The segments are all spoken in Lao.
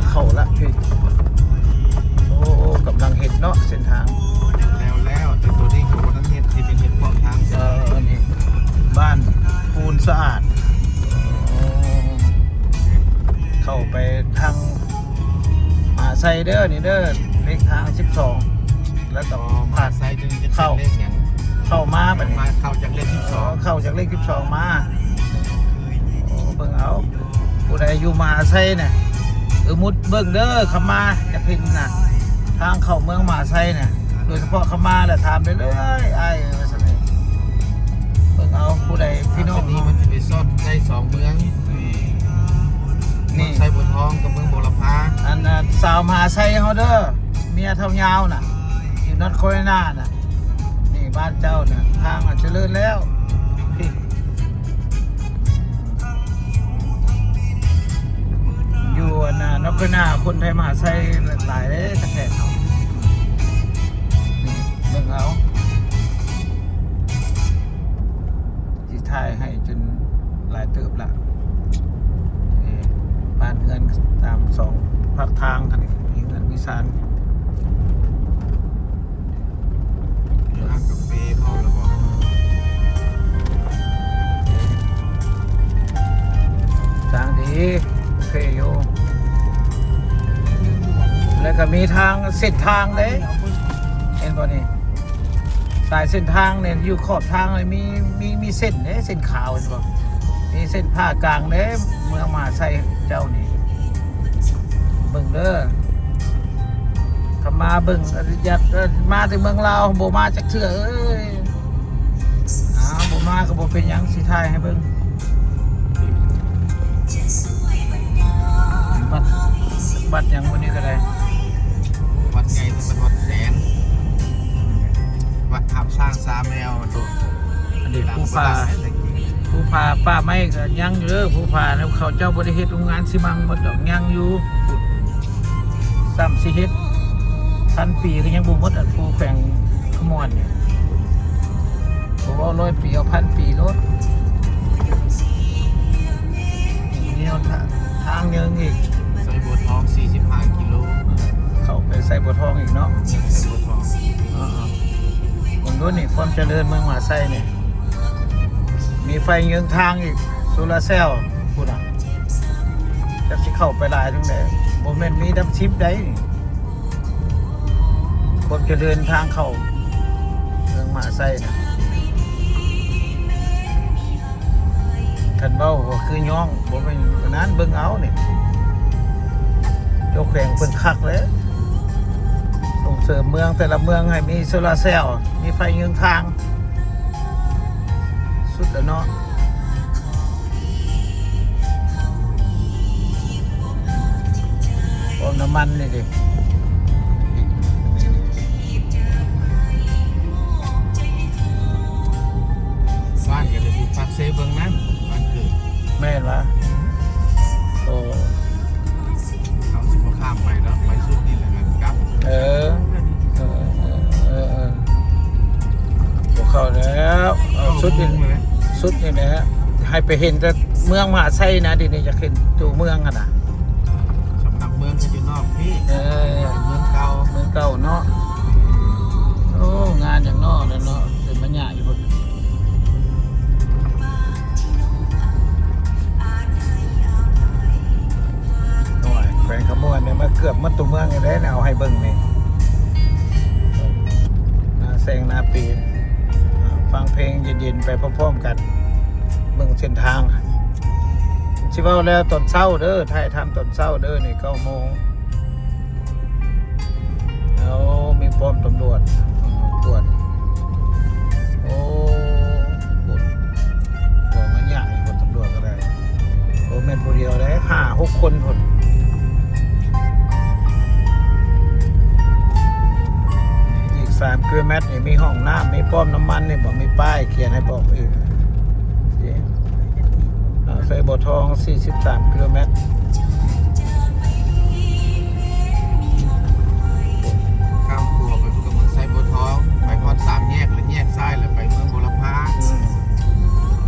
ເຂົ້າລະພີ່. ໂອ້ ກຳລັງເຮັດເນາະເສັ້ນທາງ. ແລ້ວໆ ແຕ່ໂຕນີ້ກໍບໍ່ທັນເຮັດ ທີ່ເປັນເຮັດຂອບທາງ. ເອີ ອັນນີ້ບ້ານປູນສະອາດ. ເຂົ້າໄປທາງມະຫາໄຊເດີ ນີ້ເດີ ເລກທາງສິບສອງ ແລ້ວກໍຜ່ານ ມະຫາໄຊເດີ ເຂົ້າ ເລກຫຍັງ? ເຂົ້າມາບັດນີ້ ມາເຂົ້າຈາກເລກສິບສອງ ເອີ ເຂົ້າຈາກເລກສິບສອງມາ. ໂອ້ ເບິ່ງເອົາ ຜູ້ໃດຢູ່ມະຫາໄຊນະ ເອີ ມຸດເບິ່ງເດີ ຄຳມາ ຢາກເຫັນນະ ທາງເຂົ້າເມືອງມະຫາໄຊນະ ໂດຍສະເພາະຄຳມາແຫຼະ ຖາມໄດ້ເລີຍ ອ້າຍເອີຍ ວ່າຊັ້ນເດ. ເບິ່ງເອົາ ຜູ້ໃດພີ່ນ້ອງ ນີ້ມັນຊິໄປສອດໄດ້ສອງເມືອງ ນີ້ ເມືອງໄຊບົວທອງກັບເມືອງບົວລະພາ. ອັນ ອັນ ສາວມະຫາໄຊເຮົາເດີ ເມຍທ້າວຍາວນະ ຢູ່ນອດຄາໂຣໄລນານະ ນີ້ບ້ານເຈົ້ານະ ທາງອາດຈະເລີນແລ້ວ. ຢູ່ອັນນ່າ ນອດຄາໂຣໄລນາ ຄົນໄທມະຫາໄຊຫຼາຍເດ້ ແຂກເຮົາ. ນີ້ເບິ່ງເອົາ ຊິຖ່າຍໃຫ້ຈົນຫຼາຍເຕີບລະ. ເອີ ບ້ານເຮືອນຕາມສອງພາກທາງຫັ້ນ ມີເຮືອນມີຊານ. ມີຮ້ານກາເຟພ້ອມແລ້ວບໍ່? ທາງດີ ໂອເຄຢູ່ ແລ້ວກໍມີທາງ ເສັ້ນທາງເດ້ ເຫັນບໍ່ນີ້? ສາຍເສັ້ນທາງນີ້ ຢູ່ຂອບທາງນີ້ມີ ມີ ມີເສັ້ນເດ້ ເສັ້ນຂາວ ເຫັນບໍ່? ມີເສັ້ນຜ່າກາງເດ້ ເມືອງມະຫາໄຊເຈົ້ານີ້. ເບິ່ງເດີ ຄັນມາເບິ່ງ ຢາກ ເອີ ມາແຕ່ເມືອງລາວ ບໍ່ມາຈັກເທື່ອເອີຍ. ອ້າວ ບໍ່ມາກໍບໍ່ເປັນຫຍັງ ຊິຖ່າຍໃຫ້ເບິ່ງ. ວັດ ວັດຫຍັງມື້ນີ້ກໍໄດ້ ວັດໃຫຍ່ ເປັນວັດແສນ ວັດທາບຊ້າງຊາແມວ. ອັນນີ້ພູຜາ ພູຜາປ່າໄມ້ກໍຍັງຢູ່ເດີ ພູຜານະ ເຂົາເຈົ້າບໍ່ໄດ້ເຮັດໂຮງງານຊີມັງໝົດດອກ ຍັງຢູ່. ຊ້ຳຊິເຮັດພັນປີກໍຍັງບໍ່ໝົດ ອັນພູແຂວງຄຳມ່ວນນີ້ ບໍ່ເວົ້າຮ້ອຍປີ ເອົາພັນປີໂລດ. ນີ້ເຮົາທາ ທາງເຍິງອີກ ໄຊບົວທອງສີ່ສິບຫ້າກິໂລ ເຂົ້າໄປໄຊບົວທອງອີກເນາະ ໄຊບົວທອງ. ເອີໆ ເບິ່ງດູນີ້ ຄວາມຈະເລີນເມືອງມະຫາໄຊນີ້ ມີໄຟເຍືອງທາງອີກ ໂຊລາເຊວພຸ້ນນະ. ຈັກຊິເຂົ້າໄປຫຼາຍເຖິງໃດ ບໍ່ແມ່ນມີດັບສິບໃດນີ້ ຄວາມຈະເລີນທາງເຂົ້າເມືອງມະຫາໄຊນະ. ຄັນເວົ້າກໍຄືຍ້ອງ ບໍ່ແມ່ນອັນນັ້ນ ເບິ່ງເອົານີ້ ເຈົ້າແຂວງເພິ່ນຄັກເດ້ ສົ່ງເສີມເມືອງແຕ່ລະເມືອງໃຫ້ມີໂຊລາເຊວ ມີໄຟເຍືອງທາງ ສຸດແລ້ວເນາະ. ປ້ອມນ້ຳມັນນີ້ເດ້ ບ້ານກໍໄດ້ຢູ່ປາກເຊເບິ່ງນັ້ນ ບ້ານເກີດ. ແມ່ນຫວາ? ໂອ້ ເຮົາຊິບໍ່ຂ້າມໄປດອກ ໄປສຸດນີ້ແຫຼະ ແລ້ວກັບ. ເອີ ເອີ ເອີ ເອີ ບໍ່ເຂົ້າແລ້ວ ເອົາສຸດນີ້ ສຸດນີ້ແຫຼະ ໃຫ້ໄປເຫັນແຕ່ເມືອງມະຫາໄຊນະ. ດຽວນີ້ຢາກເຫັນຕົວເມືອງຫັ້ນນະ ສຳນັກເມືອງກໍຢູ່ນອກພີ້. ເອີ ເມືອງເກົ່າ ເມືອງເກົ່າເນາະ. ໂອ້ ງານຫຍັງເນາະນັ້ນເນາະ ເປັນບັນຍາຢູ່ພຸ້ນ. ໂອ້ຍ ແຂວງຄຳມ່ວນນີ້ ມາເກືອບໝົດຕົວເມືອງແລ້ວເດ້ ເອົາໃຫ້ເບິ່ງນີ້ ໜ້າແຊງໜ້າປີ ອ່າ ຟັງເພງເຢັນໆ ໄປພ້ອມໆກັນ ເບິ່ງເສັ້ນທາງ. ຊິເວົ້າແລ້ວຕອນເຊົ້າເດີ ຖ່າຍທຳຕອນເຊົ້າເດີ ນີ້ເກົ້າໂມງ. ໂອ້ ມີປ້ອມຕຳຫຼວດ ກວດ. ໂອ້ ກວດ ກວດມັນຍາກຢູ່ ຕຳຫຼວດກໍໄດ້ ບໍ່ແມ່ນຜູ້ດຽວເດ້ ຫ້າຫົກຄົນພຸ້ນ. ອີກສາມກິໂລແມັດນີ້ ມີຫ້ອງນ້ຳ ມີປ້ອມນ້ຳມັນນີ້ ບໍ່ມີປ້າຍຂຽນໃຫ້ບອກອີກ. ອ່າ ໄຊບົວທອງ ສີ່ສິບສາມກິໂລແມັດ. ຂ້າມຂົວໄປພຸ້ນກໍເມືອງໄຊບົວທອງ ໄປຮອດສາມແຍກ ແລ້ວແຍກຊ້າຍ ແລ້ວໄປເມືອງບົວລະພາ. ອືມ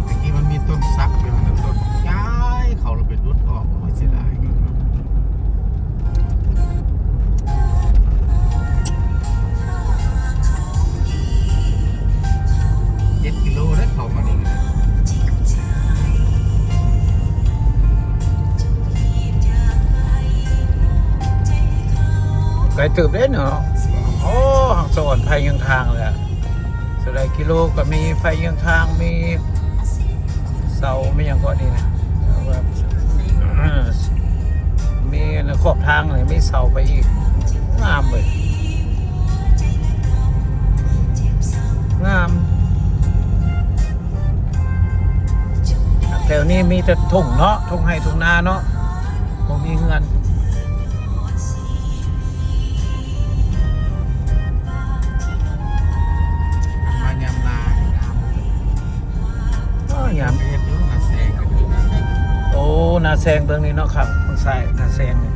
ແຕ່ກີ້ມັນມີຕົ້ນສັກຢູ່ຫັ້ນນະ ຕົ້ນໃຫຍ່ ເຂົາລະໄປດຸດອອກ. ໂອ້ຍ ເສຍດາຍ. ອືມ ອືມ. ໄກເຕີບເດ້ເນາະ. ໂອ້ ຮັກສະອອນໄຟເຍືອງທາງແຫຼະ ເທົ່າໃດກິໂລກໍມີໄຟເຍືອງທາງ ມີເສົາ ມີຫຍັງເກາະນີ້ນະ ມີອັນຂອບທາງນີ້ ມີເສົາໄຟອີກ ງາມເວີຍ ງາມ. ແຖວນີ້ມີແຕ່ທົ່ງເນາະ ທົ່ງໄຮ່ທົ່ງນາເນາະ ບໍ່ມີເຮືອນ. ມາຍາມນາ ໂອ້ ຍາມ ເຮັດຢູ່ນາແຊງ ໂອ້ ນາແຊງເບິ່ງນີ້ເນາະ ຂ້າງຊ້າຍນາແຊງນີ້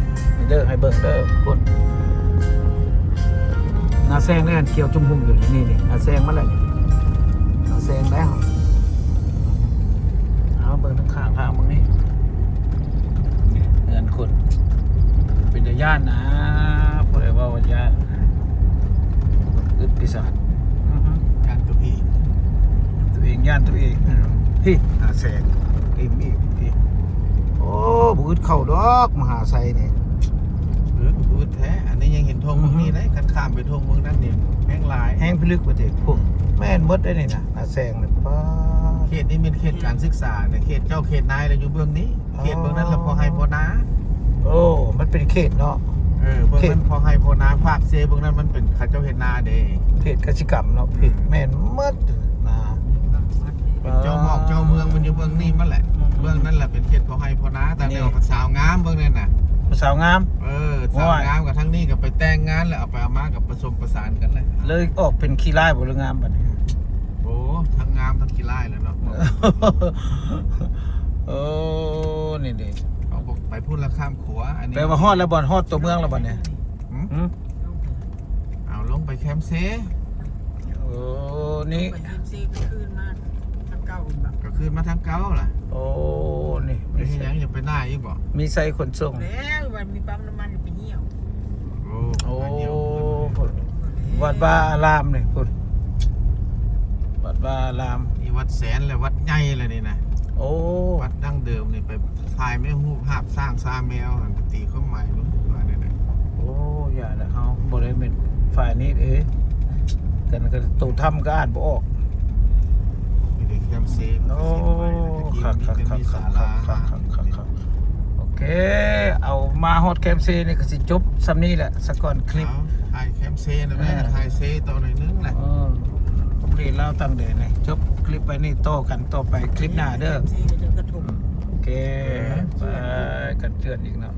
ເດີ ໃຫ້ເບິ່ງເດີ ພຸ້ນ ນາແຊງນີ້ ອັນຂຽວຈຸ່ມຫຸ່ມຢູ່ນີ້ ນີ້ ນີ້ ນາແຊງມາແລ້ວນີ້ ນາແຊງແລ້ວ. ເອົາເບິ່ງທາງຂ້າງທາງເບິ່ງນີ້ ເຮືອນຄົນ ເປັນຕາຢ້ານນະ ຜູ້ໃດເວົ້າວ່າຢ້ານ ອຶດປີສາດ ຢ້ານຕົວເອງ ຕົວເອງຢ້ານຕົວເອງ. ພີ້ ນາແຊງ ອີກ ອີກ ພີ້ ໂອ້ ບໍ່ອຶດເຂົ້າດອກ ມະຫາໄຊນີ້ ເອີ ບໍ່ອຶດແທ້. ອັນນີ້ຍັງເຫັນທົ່ງເບິ່ງນີ້ໄດ໋ ຄັນຂ້າມໄປທົ່ງເບິ່ງນັ້ນນີ້ແຮງຫຼາຍ ແຮງພິລຶກວ່າຕິ ພວກ ແມ່ນໝົດເດ້ນີ້ນະ ນາແຊງນີ້ ປ້າ ເຂດນີ້ແມ່ນເຂດການສຶກສາເດ້ ເຂດເຈົ້າເຂດນາຍລະຢູ່ເບື້ອງນີ້ ເຂດເບື້ອງນັ້ນລະພໍໄຮ່ພໍນາ. ໂອ້ ມັນເປັນເຂດເນາະ ເອີ ເບື້ອງນັ້ນພໍໄຮ່ພໍນາ ຟາກເຊເບື້ອງນັ້ນມັນເປັນເຂົາເຈົ້າເຮັດນາເດ້ ເຂດກະສິກຳເນາະ ເຂດ ອືມ ແມ່ນໝົດນາ ເປັນເຈົ້າໝອກເຈົ້າເມືອງມັນຢູ່ເບື້ອງນີ້ໝົດແຫຼະ ອືມ ເບື້ອງນັ້ນລະເປັນເຂດພໍໄຮ່ພໍນາ ຕາມແນວ ນີ້ ສາວງາມເບິ່ງນັ້ນນະ ສາວງາມ ເອີ ໂອ້ຍ ສາວງາມກັບທາງນີ້ກໍໄປແຕ່ງງານແລ້ວ ເອົາໄປເອົາມາກໍປະສົມປະສານກັນແຫຼະ. ເລີຍອອກເປັນຂີ້ຮ້າຍບໍ່ ຫຼືງາມບັດນີ້? ໂອ້ ທັງງາມທັງຂີ້ຮ້າຍແຫຼະເນາະ. ໂອ້ ນີ້ເດ້ ເອົາໄປພຸ້ນລະຂ້າມຂົວ ອັນນີ້ ແປວ່າຮອດແລ້ວບໍ່? ຮອດຕົວເມືອງແລ້ວບໍ່ນີ້? ຫື? ເອົາລົງໄປແຄມເຊ. ໂອ້ ນີ້ ໄປແຄມເຊກໍຄືນມາທາງເກົ່າແມ່ນບໍ່? ກໍຄືນມາທາງເກົ່າລະ. ໂອ້ ນີ້ ໄປເຮັດຫຍັງ? ຢາກໄປນາອີກບໍ່? ມີໃຊ້ຂົນສົ່ງ ແລ້ວວ່າມີປ້ຳນ້ຳມັນໄປຫ່ຽວ. ໂອ້ ໂອ້ ວັດວາອາລາມນີ້ພຸ້ນ ວັດວາອາລາມ ນີ້ວັດແສນ ແລະ ວັດໃຫຍ່ລະນີ້ນະ. ໂອ້ ວັດດັ້ງເດີມນີ້ ໄປຖ່າຍແມ່ຮູບ ຫາບຊ້າງຊາແມວຫັ້ນ ຕີຄວາມໝາຍເບິ່ງວ່າແນວໃດ. ໂອ້ ຢ່າລະ ເຮົາບໍ່ໄດ້ແມ່ນຝ່າຍນີ້ເດ້ ກັນ ໂຕຖ້ຳກໍອ່ານບໍ່ອອກ. ມີແຕ່ແຄມເຊ ໂອ້ ຄັກໆໆໆໆ ມີແຕ່ມີສາລາ ໂອເຄ ເອົາມາຮອດແຄມເຊນີ້ກໍຊິຈົບສ່ຳນີ້ແຫຼະສາກ່ອນຄລິບ. ເອົາ ຖ່າຍແຄມເຊນະແມ່ ເອີ ຖ່າຍເຊຕໍ່ໜ້ອຍໜຶ່ງນະ. ເອີ ເລາວຕັ້ງແດນນີ້ ຈົບຄລິບໄປນີ້ ຕໍ່ກັນຕໍ່ໄປຄລິບໜ້າເດີ. ໂອເຄ ເອີ ໄປກັນເທື່ອອີກເນາະ.